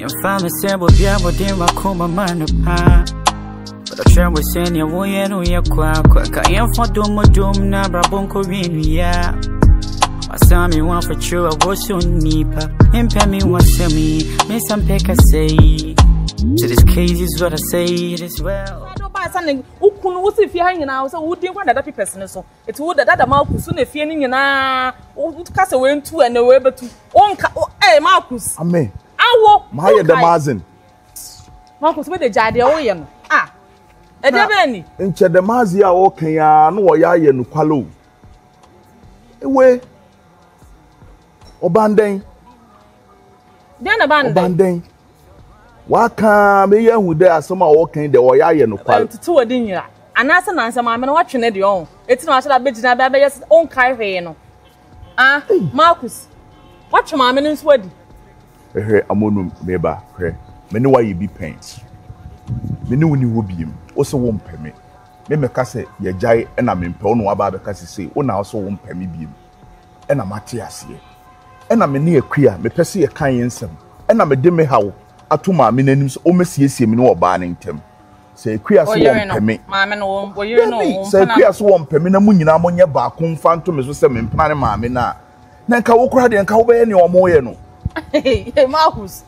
Yɛmfa me sɛ bobia bɔde makoma ma no paa. But I was saying you won't know your quack. I am for dum dum na brabonko win ya. Wasami one for true, I was so nipa. Impair me one semi, miss some pick I say. To this case is what I say, it is well. Wo kunu wo si fie ha nyinaa sɛ wodi nkwa dada papers no so eti wo dada dama akusu na fie no nyinaa wo ka sɛ wentu ɛna webetu wonka ɛɛ Marcus. Amen. Awo. Maa yɛ dɛm adzen. Marcus bɛ de gya deɛ woyɛ no ah ɛdeɛ bɛn ni. Nkyɛ dɛm adze a ɔka yi ara na wɔyɛ ayɛ no kwale o. Ewe ɔban dɛn. Deɛ na ban dɛn. Ɔban dɛn. Waka meyɛ ahu dɛ asɛm a ɔka yi deɛ ɔyɛ ayɛ no kwale. Tutu wɔ de nyira anaasɛ nansɛ maame no watwe ne deɛ ɔho eti na wahyɛ da bɛgyina bɛ abɛyɛ sɛ ɔnkae hwee no ah Marcus watwe maame no nso adi. Hwɛ Amonu meba hwɛ me ne wayɛ bi pɛn me ne wo ni hɔ biem wo se wo mpɛ me me mɛka sɛ yɛgyae ɛna mempɛ wo na waba abɛka sesei wo na wo se wo mpɛ me biem ɛna mate aseɛ ɛna me ne Akua mepɛ sɛ yɛka yɛn nsɛm ɛna mede me haw ato maame no anim sɛ ɔmmɛsiesie me ne ɔbaa no ntam sɛ Akua se wɔmpɛ me dabi sɛ Akua se wɔmpɛ me na mo nyinaa monyɛ baako mfa nto me so sɛ mempena ne maame no a na nka wo koraa deɛ nka wobɛyɛ nea ɔmo yɛ no. Marcus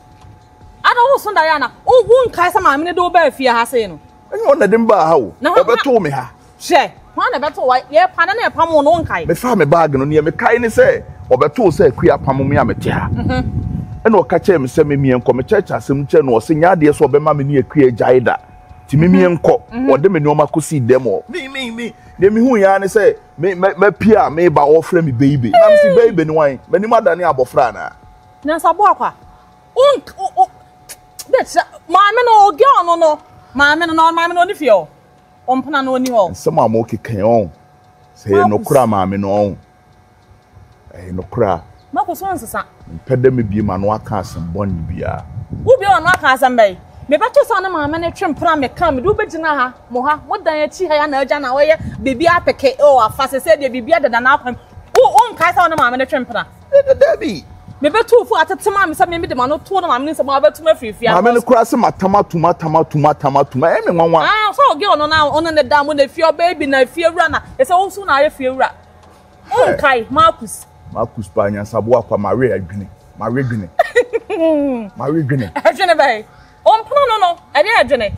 ada wo so daeɛ ana wo nkae sɛ maame no de wo baa fie ha sei no. Ɛnyɛ ɔna de me baa ha o ɔbɛtoo me ha. Hwɛ hwan na ɛbɛtoo wa yɛ pa na na ɛpam wo no wo nkae. Mefaa me baage no nea mekae ne sɛ ɔbɛtoo sɛ Akua apam me a mete ha ɛna ɔka kyerɛɛ me sɛ memie nkɔ mekyerɛkyerɛ asɛm no kyerɛ no ɔse nyɛ adeɛ sɛ ɔbɛma me ne Akua agyae da nti memie nkɔ ɔde me nneɛma kɔsii dɛm hɔ me me me deɛ mehu yɛ ara ne sɛ me mɛ mɛpie a meba ɔfrɛ me baby na mesi baby ne wan m'anim adane abɔfra anaa. Nyansaboa kwa wo wo de kyerɛ maame no o girl no no maame no na maame no ɔni fie o ɔmpena no ɔni hɔ. Nsɛm a mokeka yi ɔn sɛ ɛyɛ nokorɛ a maame no ɔn ɛyɛ nokorɛ a. Mako so nsesa. Mempɛ dɛ mebue m'ano aka asɛm bɔne biara. Wobue w'ano aka asɛm bɛn? Mebɛto sɛ wo ne maame no twe mpena meka mede wo bɛgyina ha, mo ha, mo dan akyi ha yi ana agya na ɔyɛ biribi apeke o afa sɛsɛ deɛ biribi adeda n'akwan mu. Wo wonkae sɛ wo ne maame no twe mpena? Dabi. Mebɛto wo fo atete maame sɛ me mede m'ano to wo ne maame no nsam a wobɛto me afiri fie Maame no koraa sɛ matam atom atam atom atam atom ɛyɛ me nwanwa. Ah, sɛ ɔgɛ ɔno na ɔno ne dan mu na fie ɔbɛyɛ bi na fie wura na ɛsɛ wo nso na ayɛ fie wura. Wonkae Marcus. Marcus paa nyansaboa kwa mawe adwene mawe dwene mawe dwene. Adwene bɛn? Ɔmpena no no ɛnyɛ adwene.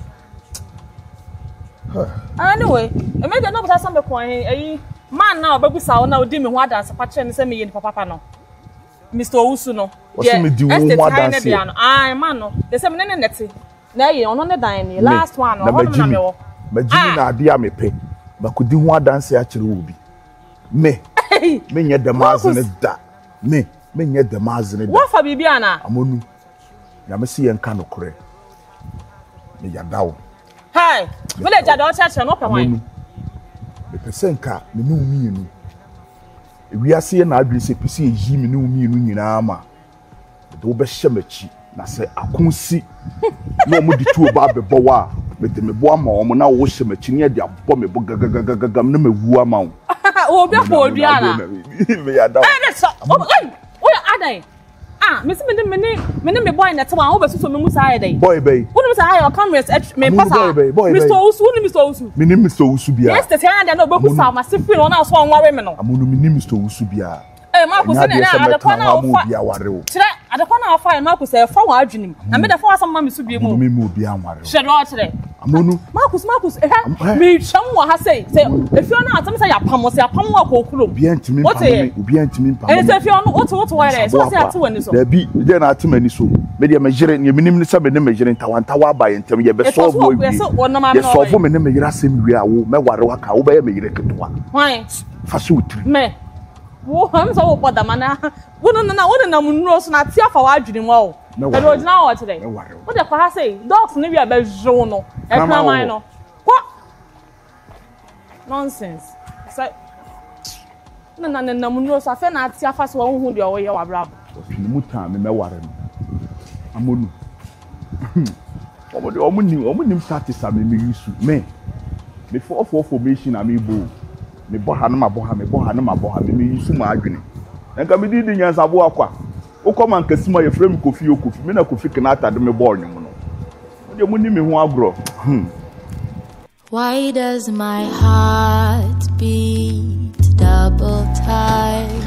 Anyway, ɛmɛ deɛ na ɔbɛsa sɛ mekɔ ɛhe ɛyi man na ɔbɛbusa wo na ɔdi me ho adanse pa kyerɛ ne sɛ meyɛ nipa papa no. Mr. Owusu no. Wɔsi mi di wo ho adanse. No. Ae man no. Deɛ sɛ me ne ne nɛte. Na ɛyɛ ɔno ne dan ni last one no ɔhɔ nom na mewɔ. Magyimi na adeɛ a mepɛ makɔdi ho adanse akyerɛ obi. Me menyɛ dɛm adze no da. Me menyɛ dɛm adze no da. Woafa biribi anaa? Amonu, Nyame se yɛnka nokorɛ. Meyada wo. Hey, me de gya deɛ ɔkyerɛkyerɛ no wopɛ hwan? Amonu, mepɛ sɛ nka me ne wo mmienu. Ewiase yɛ n'adwene sɛ ɛpɛ sɛ yɛyi me ne wo mmienu nyinaa ma. Mede wo bɛhyɛ m'akyi, na sɛ ako si na wɔde tuo ba abɛbɔ wo a, mede me bo ama wɔn na wohyɛ m'akyi na yɛde abɔ me bo gagagagagam na mawu ama wo. Obi akɔ odua ana? Meyada wo. Ɛne sɛ, woyɛ adan. Ah, mesi me ne me ne me ne me boy na ɛte wɔn a wobɛsusu me mu saa yɛ dɛn? Boy bɛyi. Wonim sɛ ha yɛ cameras me mpa saa. Mr. Owusu, wonim Mr. Owusu? Menim Mr. Owusu biara. Yes, tete ayɛ dɛn na obeku saa ma se firi no na ɔso ɔnware me no. Amonu menim Mr. Owusu biara. Ee, Marcus, Ɛnyɛ sɛnea adeɛ sɛ na adekwa mɛtena na hɔ ama wofa obi aware wo. kyerɛ adekwa na wofa yɛ Marcus ɛfa wɔn adwene mu. Na me de fa w'asɛm ma me so bie mu. Amonu me mu obi anware wo. Hwɛ deɛ ɔkyerɛ. Amonu. Marcus, Marcus, ehwɛ Am- eh. metwam wɔ ha sei sɛ efie no atem sɛ yɛapam wo sɛ yɛapam wo akɔ kurom. Obiara ntumi Wote mpamo me. Obiara ntumi mpamo Ɛne me. sɛ efie no wote wote hɔ yɛ dɛ sɛ ɔsɛ ate w'ani so. Dabi, deɛ na ate m'ani so. Me deɛ me yere, nea menim ne sɛ me ne me yere ntawantawa aba yɛn ntam. Ɛtɔ Yɛbɛsɔɔvo so wɔ awie. yɛsɛ wɔnam ano Yɛsɔɔvo me ne me yere asɛm wie a, wo mɛware wo aka. Wobɛyɛ me yere ketewa. Hwan? Fa hyɛ wo tirim. Me. Wo hwɛ sɛ wobɔ dam anaa wo no na wo nenam nnuro so na ate afa w'adwene mu awo. Mɛware Ɛde wo. ogyina hɔ ɔkyerɛ. Mɛware wo. Wo de kɔ ha sei dogs no wie a bɛhyew no. Kraman wɔ Ɛkraman hɔ. no. Kɔ. Nonsense. Sɛ na na nenam nnuro so afei na ate afa so a wohu deɛ ɔyɛ w'abrabɔ. Ɔtwe ne mu taa me mɛware no. Amonu. Wɔn de wɔn nim wɔn nim tactics a me me use me me 4-4 formation a me bɔ o. Me bɔ ha no ma bɔ ha me bɔ ha no ma bɔ ha me me use m'adwene. Na nka me di di nyansaboa kwa. Wokɔ Mankasi mu a yɛfrɛ me Kofi o Kofi. Me na Kofi Kinaata de me bɔɔ nnwom no. Mo deɛ monni me ho agorɔ. Hmm. Why does my heart beat double time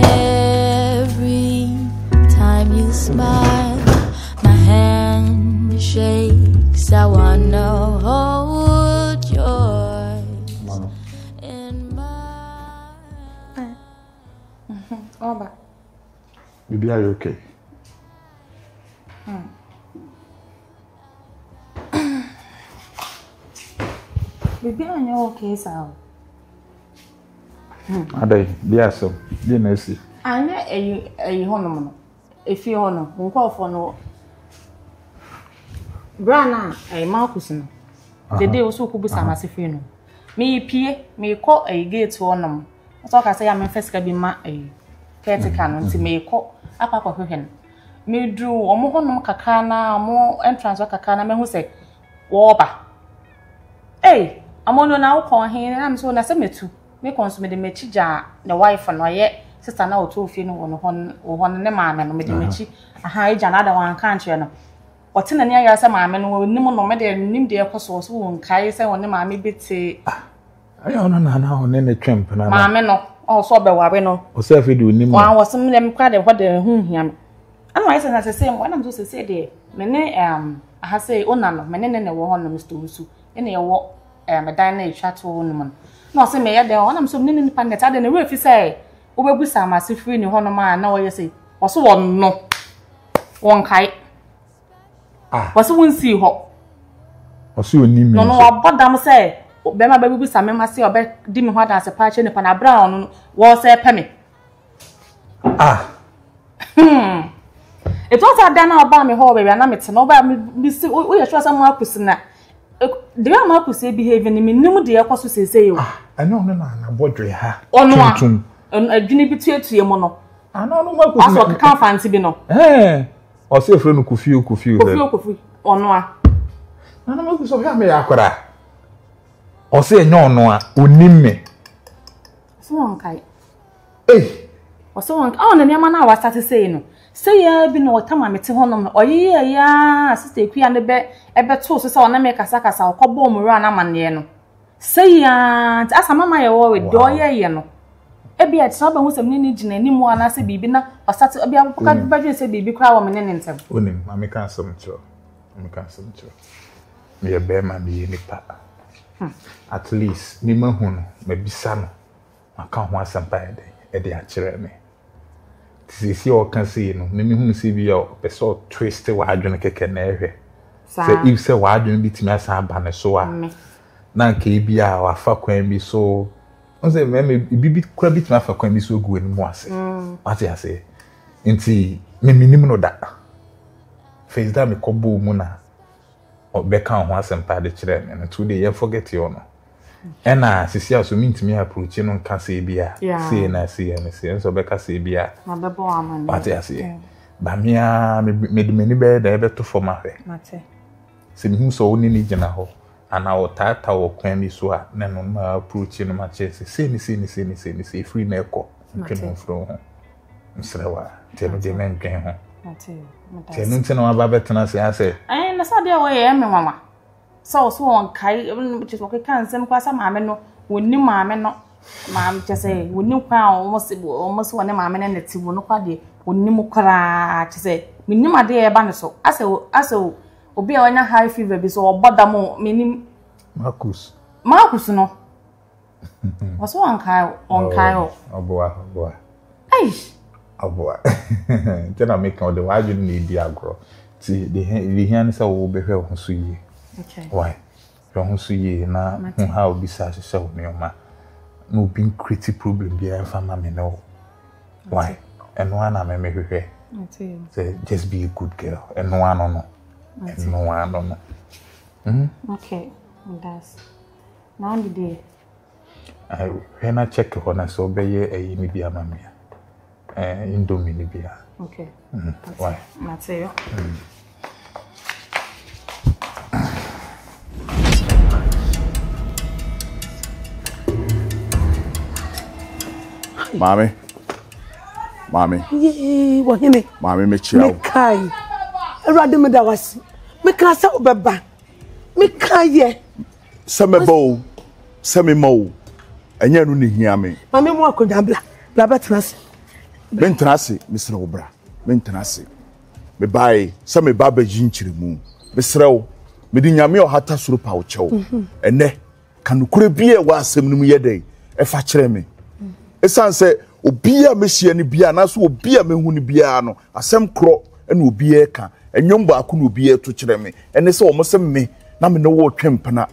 every time you smile? My hand shakes, I wanna hold yours in mine. Oba. Bibi ayɛ okay. Biribi anyɛ okay saa o. Hmm. Adai, di asɛm, di na asi. Anyɛ ɛyi ɛyi hɔnom no, efie hɔ no, nkurɔfoɔ no. Bra na ɛyi Marcus no, dede wo so kɔbu sa m'ase firi no. Mepie, mekɔ ɛyi gate hɔnom. Ɔsɛ ɔka sɛ ya memfa sika bi ma ɛyi caretaker no, nti mekɔ akɔ akɔhwehwɛ no. Meduru wɔn hɔnom kakra na wɔn entrance hɔ kakra na mehu sɛ wɔreba. Ei, Amono na wokɔ he? Na me so na sɛ metu. Mekɔ nso mede m'akyi gyaa ne wife no, ɔyɛ sister na ɔtɔɔ fie no wɔ ne hɔ wɔ hɔ no ne maame no, mede m'akyi aha agya no ada wanka ankyerɛ no. Ɔte n'ani ayera sɛ maame no ɔnim no, me deɛ menim deɛ ɛkɔ so, ɔso wɔnkae sɛ ɔne maame bi te. Ah, ɛyɛ ɔno na na ɔne ne twe mpena no. Maame no, ɔwɔ sɛ ɔbɛware no. Ɔsɛ afei deɛ ɔnim no. Wɔn wɔsɛ me deɛ mekora deɛ hɔ deɛ ɛho nhia me. Ɛna wɔayɛ sɛ na sese ɛna nso sese deɛ me ne um, aha sɛ ona no me ne ne na ɛwɔ hɔ no Mr. Owusu ɛna ɛwɔ um, dan na ɛtwa to no mu no. Na ɔsɛ meyɛ dɛn ɔnam so me ne nipa no ɛte adeɛ na ɛwura fi sɛ wobɛbu sa amase firi ne hɔ nom a na ɔyɛ sɛ ɔso wɔn no wɔnkae. Ah. Wɔsi wo nsii hɔ. Ɔsi onim mi nso. No wabɔ dam sɛ bɛrima bɛbi bisa me ma se ɔbɛ di me ho adanse paa kyerɛ nipa na abira a ɔno wɔsɛ pɛ me. Ah. Hmm. Etu ɔsɛ adan na ɔbaa me hɔ wɔ baabi a na me te na ɔbaa me me si woyɛ sure sɛ mo akusi na deɛ a mo akusi behave no me nim deɛ ɛkɔ so seesei o. Ah, ɛnyɛ ɔno na anabɔdwe ha. Ɔno a adwene bi tuatua mu no. Ana ɔno mo akusi. Asɔ ɔkeka afante bi no. Ɛɛ. Ɔsɛ efrɛ no Kofi o Kofi o. Kofi o Kofi ɔno a. Nana mo sɛ ɔhwɛ a meyɛ akwadaa. Ɔsɛ ɛnyɛ ɔno a onim me. Ɔsɛ wɔn nkae. Ei. Ɔsɛ wɔn nkae. Ɔn na nneɛma no a wasate sei no. Sɛ yɛ bi na ɔtam a mete hɔnom no ɔyeyɛ yɛ a sista Akua no bɛ ɛbɛtoo so sɛ ɔne me kasakasa ɔkɔbɔɔ mu wura no amanneɛ no. Sɛ yɛ a nti asa mama yɛ wɔre deɛ ɔyɛyɛ no. Ebia ɛkyena wobɛhu sɛ me ne no gyina anim anaasɛ biribi na ɔsate ebia wobɛdwene sɛ biribi koraa wɔ me ne ne ntam. Wonim, ma meka asɛm nkyerɛ wo. Ma meka asɛm nkyerɛ wo. Meyɛ bɛrima, meyɛ nipa. Hmm. At least, me mahu no, mabisa no, maka ho asɛmpa yɛ dɛn ɛde akyerɛ me. Nti seesei a ɔka sei no, me mehunu sɛ bi a ɔpɛ sɛ ɔtwist w'adwene kɛkɛ na ɛhwɛ. Sɛ if sɛ w'adwene bi tumi asan aba ne so a, na anka ebi a wafa kwan bi so Wọn sɛ mmarima ebi bi kura bi tumi afa kwan bi so agu anim ase. Mm. Wate ase. Nti me menim no da. First da mekɔ bɔɔ mu na ɔbɛka ho asɛmpa de kyerɛ me no. Nti wode yɛn forget yɛ no. Ɛna sisi a so mentumi approach no nka sɛ ebi a sei na sei na sei nso ɔbɛka sɛ ebi a. Wate aseɛ. Ba me ara mede m'ani bɛyɛ da ɛbɛto fam ahwɛ. Sɛ mehu sɛ wo ne ne gyina hɔ anaa ɔtaataa wɔ kwan bi so a, na ɛno ma approach no ma kyerɛ sɛ sei ne sei ne sei ne sei ne sei firi na ɛkɔ ntwe no mfiri wo ho mesrɛ wo a nti ɛno deɛ mɛndwen ho nti ɛno nti na waba bɛtena ase asɛ ɛn na sɛ adeɛ a wɔyɛ ɛme nwanwa sɛ ɔso wɔn kae kyɛ sɛ ɔkeka nsɛm koraa sɛ maame no wɔnni maame no maame kyɛ sɛ wɔnni kwan a wɔn se wɔn se wɔne maame no na te wɔn kora deɛ wɔnnim koraa kyɛ sɛ menim adeɛ a ɛba ne so asɛ asɛ Obi a wanya high fever bi so ɔbɔ dam o menim. Marcus. Marcus no. Wɔsɛ wɔnkae wɔnkae o. Ɔboa ɔboa. Eish. Ɔboa. Nti na meka ɔde w'adwene na edi agorɔ. Nti deɛ hia ne sɛ wobɛhwɛ wo ho so yie. Okay. Why? Hwɛ wo ho so yie na hu how obi sa ahyehyɛ wo nneɛma. Na obi nkreti problem biara mfa ma me ne wo. Why? Ɛno ara na me mehwehwɛ. Sɛ just be a good girl. Ɛno ano no. Ɛno ano no. Mm? Okay, that's. Now the day. Hwɛ na check hɔ na sɛ wobɛyɛ ɛyi no bi ama me a. Eh, indomie no bi a. Okay. Mm. Why? Mate yo. Mm. Maame. Maame. Yee, wɔhene. Maame mekyia wo. Mekae. Awurade meda wo ase. Meka sɛ wobɛba. Meka yɛ. Sɛ mɛba o, sɛ mema o, ɛnyɛ ɛno na ehia me. Maame mu akonnwa bla, bla bɛtena ase. Mentena ase, mesrɛ wo bra. Mentena ase. Mebae sɛ meba abɛgye nkyerɛmu. Mesrɛ wo, mede Nyame a ɔhata soro pa wo kyɛw. Mhm. Ɛnɛ, ka nokorɛ bi a ɛwɔ asɛm no mu yɛ dɛn ɛfa kyerɛ me. Ɛsiane sɛ obi a mehyia no biara anaasɛ obi a mehu no biara no, asɛm korɔ na obiara ka. Ɛnwom baako na obiara to kyerɛ me. Ɛne sɛ wɔn sɛ me na me ne wo retwe mpena.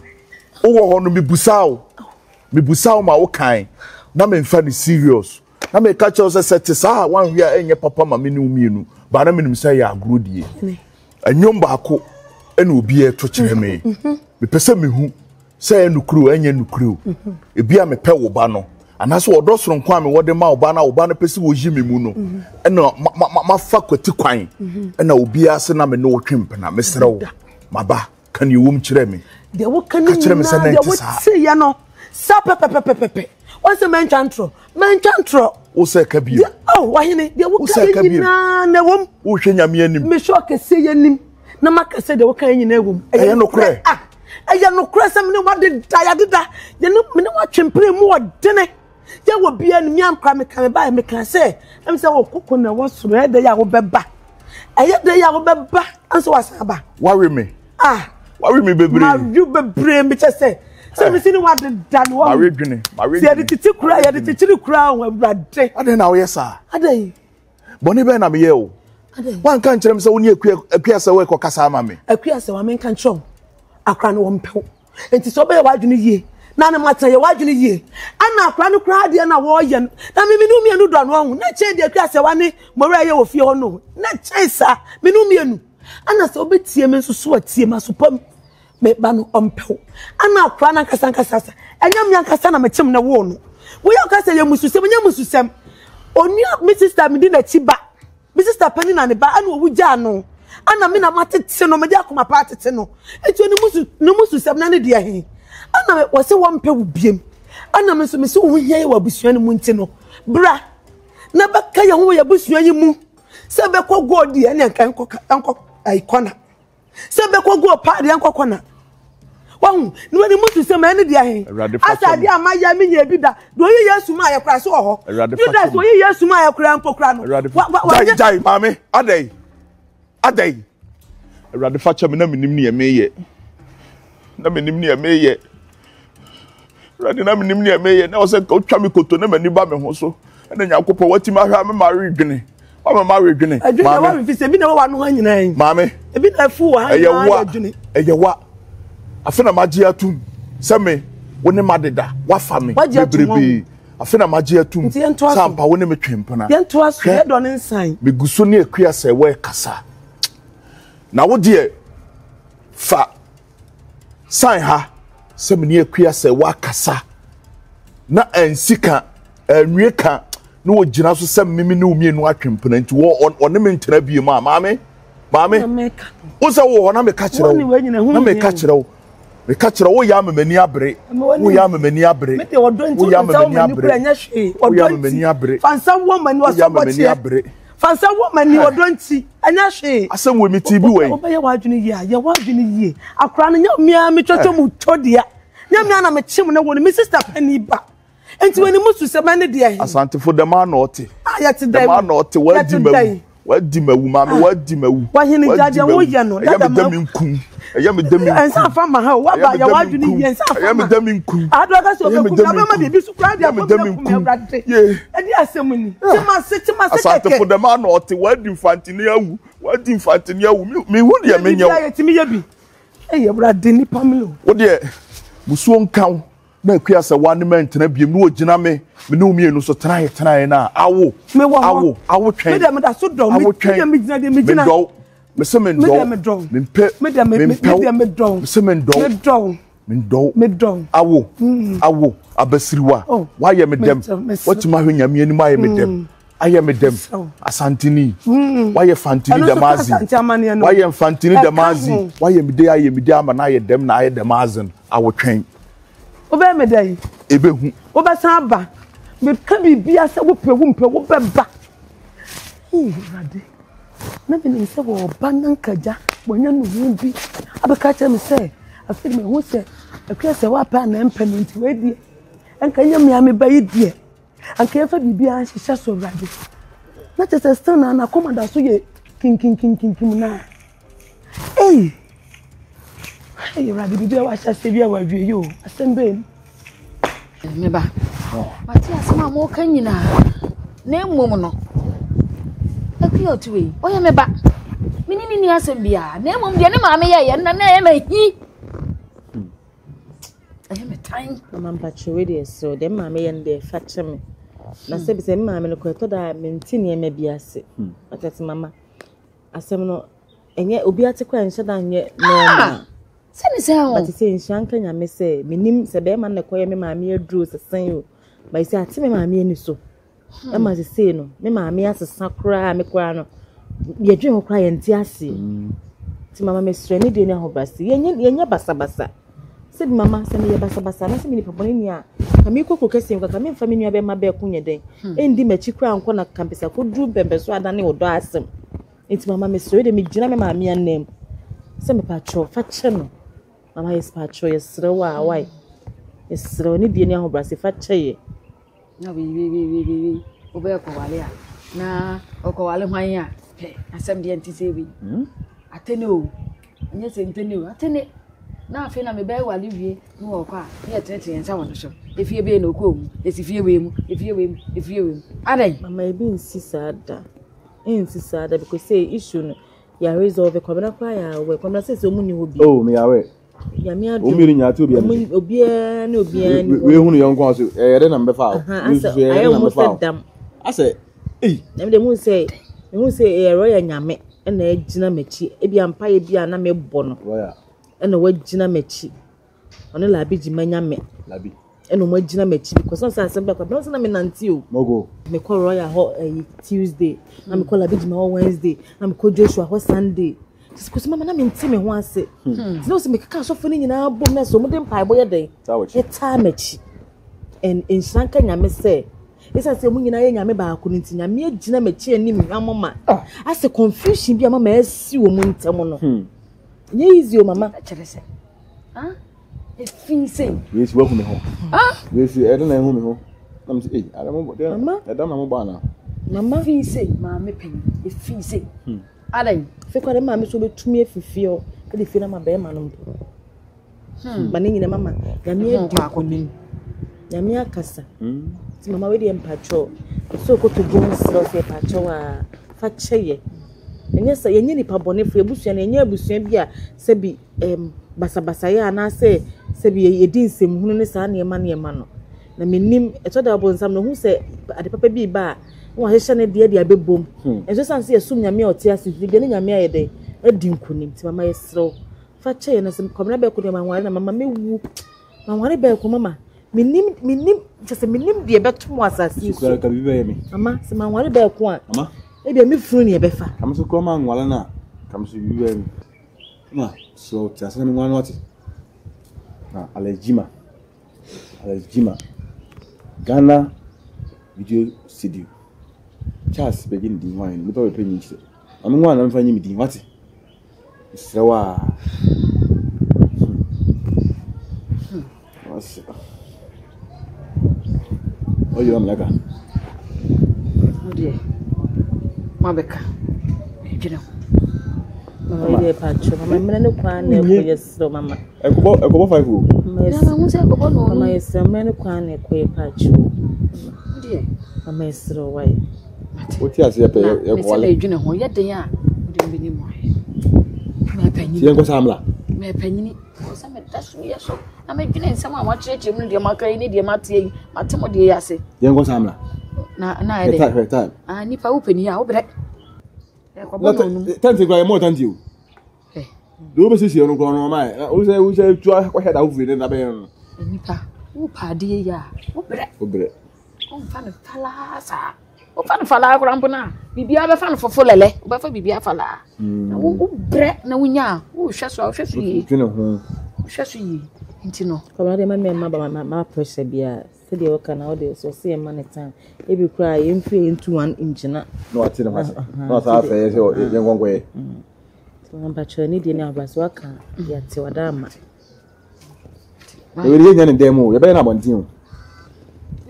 Wowɔ hɔ no mebusa wo. Mebusa wo ma wo kan na memfa no serious. Na meka kyerɛ wo sɛ sɛ te saa a wanhwɛ a ɛnyɛ papa ma me ne wo mmienu. Ba na menim sɛ ɛyɛ agorɔ die. Ɛnwom baako na obiara to kyerɛ me. Mepɛ sɛ mehu sɛ ɛyɛ nokorɛ o ɛnyɛ nokorɛ o. Ebi a mepɛ wo ba no anaasɛ ɔdɔ soronko a mewɔ de ma wo ba no a wo ba no pɛ sɛ wɔyi me mu no ɛna mafa kwati kwan ɛna obiara se na me ne wo twe mpena. Mesrɛ wo maba ka nea ɛwom kyerɛ me. Deɛ woka no nyinaa deɛ woteeɛ no saa pɛpɛpɛpɛpɛ. Wɔn sɛ mɛntwa ntorɔ mɛntwa ntorɔ. Wo sɛ ka bio. Oh wahene deɛ woka yɛ nyinaa na ɛwom. Wohwɛ nyame anim. Mehwɛ ɔkɛseɛ yɛ anim na maka sɛ deɛ woka yɛ nyinaa ɛwom. Ɛyɛ nokorɛ. Ah ɛyɛ nokorɛ sɛ mene wadeda yɛadeda yɛne mene watwempere mu ɔdene yɛ wɔ bia no mia nkora meka me baeɛ meka sɛ ɛm sɛ wɔ koko na ɛwɔ soro ɛyɛ dɛ yɛ a wobɛba ɛyɛ dɛ yɛ a wobɛba anso wasan aba. Wawe me. Ah. Wawe me bebree. Mawe bebree mekyɛ sɛ sɛ mesi ne wadeda no wawe. Mawe dwene. Mawe dwene. Sɛ yɛde tete kura yɛde kyekyere kura ho awurade. Adɛn na woyɛ saa? Adɛn. Bɔne bɛn na meyɛ o? Wanka nkyerɛ me sɛ wo ne akua akua sɛ worekɔ kasa ama me. Akua sɛ wa menka nkyerɛ wo. Akora no wɔmpɛ wo. Nti sɛ wobɛyɛ w'adwene yie na ne matena yɛ w'adwene yie. Ɛna akora no koraa deɛ na wɔreyɛ no. Na me mene mmienu dɔ no ahu. Na kyɛn deɛ akua sɛ wa ne mɔwura yɛ wɔ fie hɔ no. Na kyɛn saa mene mmienu. Ɛna sɛ wobɛtie me nso so atie m'aso pa mu. Me ba no ɔmpɛ wo. Ɛna akora no ankasa ankasa sɛ ɛnyɛ me ankasa na mekyem ne woo no. Woyɛ ɔka sɛ yɛ mususɛm ɛnyɛ mususɛm. Onua me sister medi n'akyi ba. Me sister panyin na ne ba ɛna owu gyaa no. Ɛna me na matete no mede akoma pa atete no. Eti ne musu ne mususɛm na ne deɛ he. Ɛna wɔsɛ wɔmpɛ wo biem. Ɛna me nso me sɛ wo ho hia yɛ wɔ abusua no mu nti no bra na bɛka yɛn ho wɔ yɛn abusua yi mu. Sɛ bɛkɔ gold deɛ ɛne nka nkɔ nkɔ ayi kɔna. Sɛ bɛkɔ gold paa deɛ nkɔ kɔna. Wahu ne wani mu sisɛm ɛne deɛ he. Asa adeɛ a mayɛ menyɛ bi da. Deɛ ɔyi Yesu maa yɛ kora so wɔ hɔ. Judas ɔyi Yesu maa yɛ kora mpo kora no. Gyae gyae maame adɛn adɛn. Awurade fa kyɛ me na menim neɛ meyɛ. Na menim neɛ meyɛ. Awurade na menim nea meyɛ na ɔsɛ nka otwa me koto na m'ani ba me ho so ɛna Nyankopɔn watumi ahwɛ ama maredwene wama maredwene adwene na warefi sɛ ebi na ɛwɔ w'ano ha nyinaa yi maame ebi na afu wɔ ha nyinaa yɛ adwene ɛyɛ wa afe na magye atum sɛ me wo ne madeda wafa me bebrebe afe na magye atum sɛ ampa wo ne me twe mpena yɛntoa so yɛdɔ ne nsan megu so ne akua sɛ wɔrekasa na wo deɛ fa San ha sɛ me ne Akua sɛ woakasa na ansi ka anwie ka na wɔgyina so sɛ meme ne wo mmienu atwe mpena nti ɔne me ntena bie mu a maame maame wo sɛ wowɔ hɔ na meka kyerɛ wo na meka kyerɛ wo meka kyerɛ wo woyɛ ama m'ani abere woyɛ ama m'ani abere woyɛ ama m'ani abere woyɛ ama m'ani abere woyɛ ama m'ani abere Fa nsa wɔ m'ani ɔdɔ nti, ɛnyɛ hwee. Asɛm wɔ mi ti bi wɔ yi. Wobɛyɛ w'adwene yie a, yɛ w'adwene yie. Akora no nyɛ mmea me twɛtwɛ mu twɔ dea. Nyɛ mmea na mekyem ne wo no, me sister panin ba. Nti w'ani mu su sɛ mɛne deɛ he. Asantefo dɛm ara na ɔte. Ah, yɛte dɛn. Dɛm ara na ɔte, wadi mawu. Wadi mawu, maame ah. wadi mawu. Wahene gya deɛ woyɛ no. Ɛyɛ me dɛ me nkum. Ɛyɛ me dɛ me nkum. Nsa afa ma ha o, waba yɛ w'adwene yie nsa afa ma. Ɛyɛ me dɛ me nkum. Ado aka sɛ ɔbɛkum na bɛma biribi so koraa deɛ akɔm yɛ kum awurade. Ɛde asɛm ni. Tema se tema se kɛkɛ. Asantefo dɛm ano ɔte wadi mfantini awu wadi mfantini awu mi hu deɛ menyɛ wo. Yɛtumi yɛ bi. Ɛyɛ awurade nipa mi o. Wo deɛ musuo nka wo na akua sɛ wa ne ma ntena biem na wɔgyina me me ne wo mmienu so tenaeɛ tenaeɛ no a awo awo awo twɛn awo twɛn mendɔw mese mendɔw mempɛ mempɛw mese mendɔw mendɔw awo mm. awo abasiriwa oh. wayɛ me dɛm watumi ahwɛ nyame anim ayɛ me dɛm mm. ayɛ me dɛm asanteni mm. wayɛ fantini dɛm adze wayɛ mfantini dɛm adze wayɛ me de ayɛ me de ama na ayɛ dɛm na ayɛ dɛm adze no awotwɛn. Wobɛyɛ me dɛn? Ebehu. Wobɛsan aba. Meka biribiara sɛ wopɛ wo mpɛ wobɛba. Ee, Awurade, na menim sɛ wɔreba na anka agya wanya ne ho bi abɛka akyerɛ me sɛ afei de mahu sɛ akua sɛ woapɛ anaa mpɛ no nti wei deɛ anka nyɛ me a meba yi deɛ anka yɛmfa biribiara nhyehyɛ so Awurade. Na kyerɛ sɛ still na n'akoma da so yɛ kinkinkinkinkim na Ei! Ei, Awurade, biribi a wahyɛ aseɛ bi a wawie yi o, asɛm bɛn ni? Me ba, mate asɛm a moka nyinaa, na mmom no, Akua ɔte wei, ɔyɛ me ba. Me ne ne ni asɛm biara, na mmom deɛ ne maame yɛyɛ no na na ɛyɛ me hi. Ɛyɛ me tan. Mama mpakyɛ wei deɛ sɛ deɛ maame yɛ no deɛ fa kyɛ me. Na sɛ bi sɛ me maame no kɔ ɛtɔ da a mente nneɛma bi ase. Ɔtɛte mama. Asɛm no ɛnyɛ obi ate koraa nhyɛ da nyɛ normal. Ah! Sɛ ne sɛ o. But sɛ nhyira nka nyame sɛ menim sɛ bɛrima no na ɛkɔyɛ me maame aduro sesɛn o. But sɛ ate me maame ani so. Hmm. Ɛma sesei no me maame asesa koraa me koraa no yɛdwen ho koraa yɛnte aseɛ. Hmm. Nti mama mesrɛ ne deɛ ne ahobrɛase yɛnyɛ basabasa. Sɛ bi mama sɛ meyɛ basabasa anaasɛ me nipa bɔne ni a ka mekɔ kuro kɛseɛ mu kaka memfa me nua bɛma bɛɛko nyɛ dɛn hmm. ɛndi m'akyi koraa nkɔ na kampesa kɔduru mpɛmpɛ so adane ɔdɔ asɛm nti mama mesrɛ de megyina me maame anam sɛ mepakyɛw fa kyɛ no mama yɛ pakyɛw yɛsrɛ wo a wae yɛsrɛ wo ne die ne ahobrɛase fa kyɛ yɛ Na wei wei wei wei wei wei wobɛyɛ kɔwale a na ɔkɔwale hwan a hwɛ asɛm deɛ nte sɛ wei hmm? atene o ɛnyɛ sɛ ntene o atene na afei na mebɛyɛ wale wie ne wɔkɔ a ne yɛtenetene yɛn nsa wɔ no so efie bɛyɛ na ɔkɔɔ mu esi fie wei mu efie wei mu efie wei mu adɛn. Mama ebi nsi saa da nsi saa da because say issue no yɛ resolve kwabena koraa yɛ awɛ kwabena sɛ sɛ ɔmu ni hɔ bi. Oh me awɛ. Nyame adom. Wɔn mmienu nyinaa te obiara ne so. Obiara ne obiara ni hɔ. Wei hunu yɔnko a so ɛyɛ dɛ na mbɛfa o. Wei nso so ɛyɛ dɛ na mbɛfa o. Asɛ ei. Na mi de hu sɛ mehu sɛ ɛyɛ royal nyame ɛna agyina m'akyi ebi ampaeɛ bi a na mebɔ no. Royal. Ɛna wagyina m'akyi. Ɔne Labi gyima nyame. Labi. Ɛna wɔn agyina m'akyi because ɔsɛ asɛm bɛkɔ abɛn sɛ na menante o. Mogo. Mekɔ royal hɔ ɛyi Tuesday na mekɔ Labi gyima hɔ Wednesday na mekɔ Joshua hɔ Sunday. Sisi mama na mente me ho ase. Hmm. Nti na ɔsɛ mekeka asɔfo no nyinaa bom na sɛ wɔde mpaebɔ yɛ dɛn? Ɛtaa m'akyi. And nhyira nka Nyame sɛ ɛsiane sɛ wɔn nyinaa yɛ Nyame baako no nti Nyame agyina m'akyi anim hwammɔ ma. Ah. Asɛ confusion bi a mama asi wɔn ntam no. Hmm. Nyɛ easy o mama. Kyerɛ sɛ. Ah. Efi sei. Wei si wahu me ho. Ah. Wei si ɛde na ehu me ho. Na me sɛ ei, ada mo bɔ. Mama. Ɛdam na mo bɔ ana. Mama. Efi sei, maame panyin. Efi sei. Hmm. Adɛn? Afei koraa de maame sɛ ɔbɛtumi afi fie hɔ de fie no ama bɛrima no mpo. Hmm. Ma ne nyina mama nyame adi nkonim. Nyame akasa. Hmm. Nti mama wei deɛ mpakyɛw. Sɛ ɔkɔto dwom serɛ sɛ mpakyɛw a fa kyɛ yɛ. Ɛnyɛ sɛ yɛnyɛ nipa bɔnefo abusua no yɛnyɛ abusua bi a sɛbi ɛm basabasayɛ anaasɛ sɛbi yɛdi nsɛmhunu ne saa nneɛma nneɛma no. Na mennim, ɛtɔ da a ɔbonsam no, ohu sɛ ade papa bi reba a, na wahyehyɛ ne deɛ de abɛbom. Hmm. Nso ɛsiane sɛ yɛsom Nyame a ɔte ase nti, deɛ ne Nyame ayɛ dɛn? Adi nkonim. Nti mama yɛserɛ wo, fa kyɛ yɛn na sɛ Kwabena bɛɛko deɛ manware na mama mɛwu. Manware bɛɛko mama. Menim, menim, kyɛ sɛ menim deɛ ɛbɛto mo asase yi so. Mama, sɛ manware bɛɛko a, ebia me funu ne ɛbɛfa. Kame so kura manware no a, kame so biribi bɛyɛ me. Ma, sɛ ɔte ase na menware no ate. Na alɛgyima. Alex Gyimah, Ghana video studio. Charles bɛgye ne din hwan no nipa bɛpɛ nyi kyerɛ. Maame nwa na mfa nyi me din wate. Mesrɛ wo a. Hmm. Wase. Ɔyɛ wa mlaka. Wo deɛ mabɛka medwene ho. Mama yi deɛ paatwa mama mmerɛ ne kwan na ɛkɔ yɛ serɛ mama. Ɛkɔbɔ ɛkɔbɔ five o. Mama ho sɛ ɛkɔbɔ no. Mama yɛ serɛ mmerɛ ne kwan na ɛkɔ yɛ paatwa o. Wo deɛ. Mama yɛ serɛ wae. Wote aseɛ pɛ yɛ kɔwale. Na mesɛ medwene ho yɛ den a wode mbɛni mu ayɛ. Mɛpanyini. Ti yɛn kɔ saa mla. Mɛpanyini. Sɛ meda so yɛ so na medwene nsɛm a wɔakyerɛkyerɛ mu no deɛ maka yi ne deɛ mate yi mate mo deɛ yi ase. Yɛn kɔ saa mla. Na na ayɛ dɛ. Hwɛ time. Ah nipa wo panin a wobrɛ. Ɛkɔbɔ na onum. Tɛnti kura yɛ mɔ tɛnti o. Deɛ wobɛsiesie no korɔ no ɔma yɛ. Wosɛ wosɛ tu akɔhwɛ da wofiri ne da bɛyɛ no. Nipa wopɛ adeɛ yi a wobrɛ. Wobrɛ. Womfa no falaa saa. Wofa no falaa koraa mpo no a, biribiara bɛfa no fofo lɛlɛ. Wobɛfa biribiara falaa. Na wo wobrɛ na wonya a, wohwɛ so a wohwɛ so yie. Dwene ho. Wohwɛ so yie. Nti no. Kɔma deɛ ma mɛma ba ma ma pressure biara. Sɛdeɛ wɔka na wode sɛ ɔsɛ yɛma ne time. Ebi koraa yɛmfiri yɛntu one ngyina. Na wate ne ho ase. Na wasa afɛ yɛ sɛ yɛn nkɔnkɔyɛ. Mpakyɛ ne deɛ ne abrɛ so aka yɛate wada ama. Ewere yɛ nya ne dan mu o, yɛbɛyɛ no abɔnten o.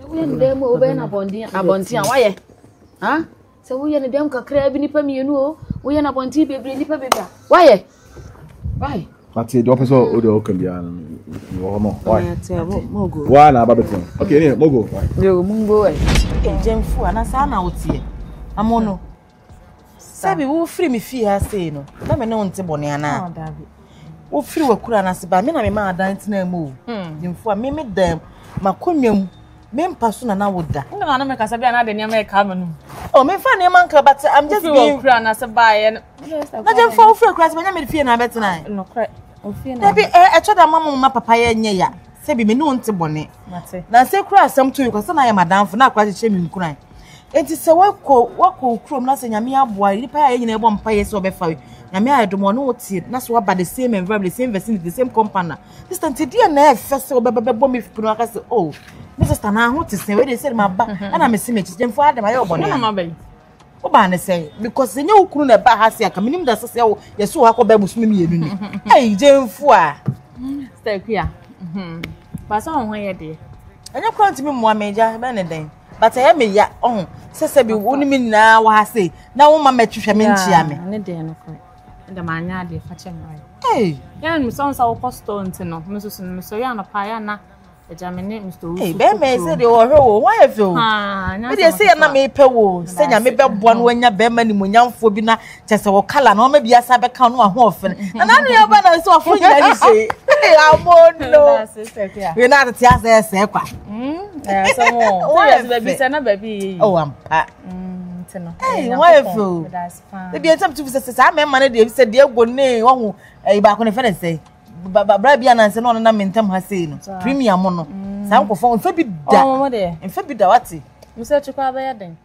Woyɛ ne dan mu o, wobɛyɛ no abɔnten abɔnten a wayɛ. Ha? Sɛ woyɛ ne dɛm kakraa bi nipa mmienu o, woyɛ no abɔnten bebree nipa bebree a wayɛ. Why? Ate deɛ ɔpɛ sɛ o deɛ ɔka biara no wɔ hɔ ma. Why? Why na aba bɛtena? Okay, ne mogo. Why? Yo, mungo ɛ. Ejemfu ana saa na woteɛ. Amono. Sɛbi wofiri me fie ha sei no, na me ne wo nte bɔne anaa? Oh, wofiri w'akura no ase ba, me na mema adan tena mu o. Gyemfo a, me me dan m'akonnwa mu, me mpa so na na woda. Nna na me kasa bi a na de nneɛma ɛka me no. Oh, me fa nneɛma nka but I'm just being. Wofiri w'akura no ase baeɛ no. Na gyemfo wofiri akura ase ba, nyɛ me fie na abɛtena. Nokorɛ. Ofie na. Dabi, ɛtɔ da ma mo ma papa yɛ nyɛ ya. Sɛbi me ne wo nte bɔne. Na sɛ kura asɛm to yi kɔ sɛ na ayɛ madamfo na akora kyekyɛ me nkuran. Enti sɛ wakɔ wakɔ wo kurom na sɛ nyame aboa nipa a yɛ nyinaa bɔ mpa yɛ sɛ ɔbɛfa yi. Nyame ayɛ dom ɔne wo te na sɛ waba the same environment, the same vicinity, the same compound na. Sister nti deɛ na ɛfɛ sɛ wobɛba bɛbɔ me pono aka sɛ oh me sister na ho te sɛ wei de sɛ maba ɛna mese me kyekyɛ mfo adam ayɛ ɔbɔne. Ɛna maba yi. Wobaa ne sɛn? Because ɛnyɛ wo kunu na ɛbaa ha se anka menim da sɛ sɛ wo yɛso wɔ ha kɔ bɛɛ bosome mmienu ni. Ei gyemfo a. Sister Akua. Baasa wɔn ho yɛ deɛ. Ɛnyɛ kora ntumi mmoa me agya bɛn ne dɛn. But ɛyɛ me ya ɔho sɛ sɛ bi wo ne me nyinaa wɔ ha sei na wo ma mɛtwehwɛ me nkyia me. Ne deɛ no kora. Ɛda ma anyɛ adeɛ fa kyɛ me. Ei. Yɛn mi sɛ ɔnsa wokɔ store nti no me nso so no mesɔre anɔpa yɛ ana Agya me ne Mr. Owusu. Hey, bɛrima yi sɛ deɛ ɔhwɛ wo ho ayɛ fɛ o. Me deɛ sɛ yɛ na mepɛ wo sɛ nyame bɛboa no wanya bɛrima nimonyamfoɔ bi na kyɛ sɛ wɔ kala na ɔma bi asa bɛka no aho ɔfɛ no. Na n'ano yɛ ba na sɛ ɔfo nyina ne hyɛ. Amo no. Wei na atete asɛ ɛsɛ kwa. Wɔyɛ baabi sɛ na baabi yɛ yi. Oh ampa. Hey, ho ayɛ fɛ o. Ebi ɛnsɛm tu fi sɛ saa mmarima no deɛ sɛ deɛ ego ne wɔho ɛyi baako ne fɛ ne sɛ. bra bi ananse na ɔnenam me ntam ha sei no premier mo no saa nkɔfɔ mfa bi da mfa bi da wate mesɛ akyi koraa bɛyɛ den.